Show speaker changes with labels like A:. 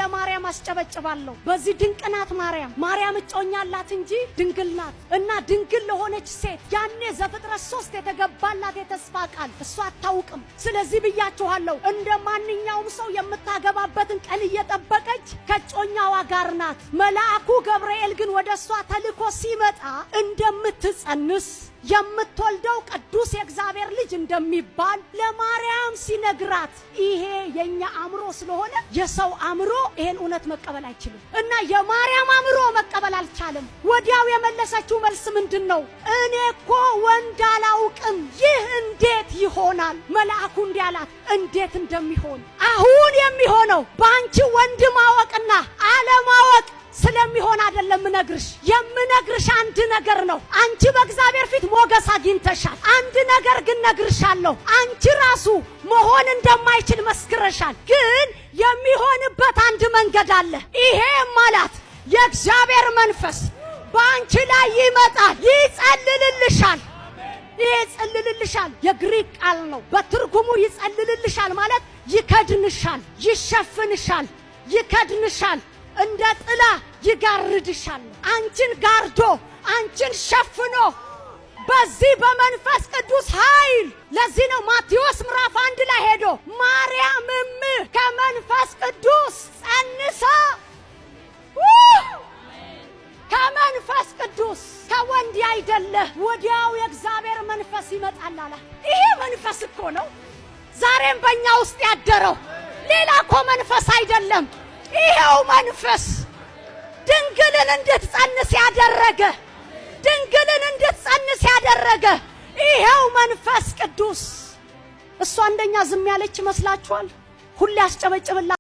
A: ለማርያም አስጨበጭባለሁ። በዚህ ድንቅ ናት ማርያም። ማርያም እጮኛ አላት እንጂ ድንግል ናት። እና ድንግል ለሆነች ሴት ያኔ ዘፍጥረት 3 የተገባላት የተስፋ ቃል እሷ አታውቅም። ስለዚህ ብያችኋለሁ፣ እንደ ማንኛውም ሰው የምታገባበትን ቀን እየጠበቀች ከእጮኛዋ ጋር ናት። መልአኩ ገብርኤል ግን ወደ እሷ ተልኮ ሲመጣ እንደምትጸንስ፣ የምትወልደው ቅዱስ የእግዚአብሔር ልጅ እንደሚባል ለማርያም ሲነግራት፣ ይሄ የኛ አእምሮ ስለሆነ የሰው አእምሮ ይሄን እውነት መቀበል አይችልም እና የማርያም አእምሮ መቀበል አልቻለም። ወዲያው የመለሰችው መልስ ምንድን ነው? እኔ እኮ ወንድ አላውቅም፣ ይህ እንዴት ይሆናል? መልአኩ እንዲህ አላት፣ እንዴት እንደሚሆን አሁን የሚሆነው በአንቺ ወንድ ማወቅና አለማወቅ ስለሚሆን አይደለም ምነግርሽ። የምነግርሽ አንድ ነገር ነው። አንቺ በእግዚአብሔር ፊት ሞገስ አግኝተሻል። አንድ ነገር ግን ነግርሻለሁ። አንቺ ራሱ መሆን እንደማይችል መስክረሻል። ግን የሚሆንበት አንድ መንገድ አለ። ይሄም አላት የእግዚአብሔር መንፈስ በአንቺ ላይ ይመጣል፣ ይጸልልልሻል። ይሄ ይጸልልልሻል የግሪክ ቃል ነው። በትርጉሙ ይጸልልልሻል ማለት ይከድንሻል፣ ይሸፍንሻል፣ ይከድንሻል፣ እንደ ጥላ ይጋርድሻል። አንቺን ጋርዶ፣ አንቺን ሸፍኖ በዚህ በመንፈስ ቅዱስ ኃይል። ለዚህ ነው ማቴዎስ ምዕራፍ 1 ላይ ሄዶ ማርያምም ከመንፈስ ቅዱስ ጸንሳ፣ ከመንፈስ ቅዱስ፣ ከወንድ አይደለ፣ ወዲያው የእግዚአብሔር መንፈስ ይመጣል አለ። ይሄ መንፈስ እኮ ነው ዛሬም በእኛ ውስጥ ያደረው፣ ሌላ እኮ መንፈስ አይደለም። ይሄው መንፈስ ድንግልን እንድትጸንስ ያደረገ፣ ድንግልን እንድትጸንስ ያደረገ ይሄው መንፈስ ቅዱስ። እሷ እንደኛ ዝም ያለች ይመስላችኋል? ሁሌ አስጨበጭብላታለሁ።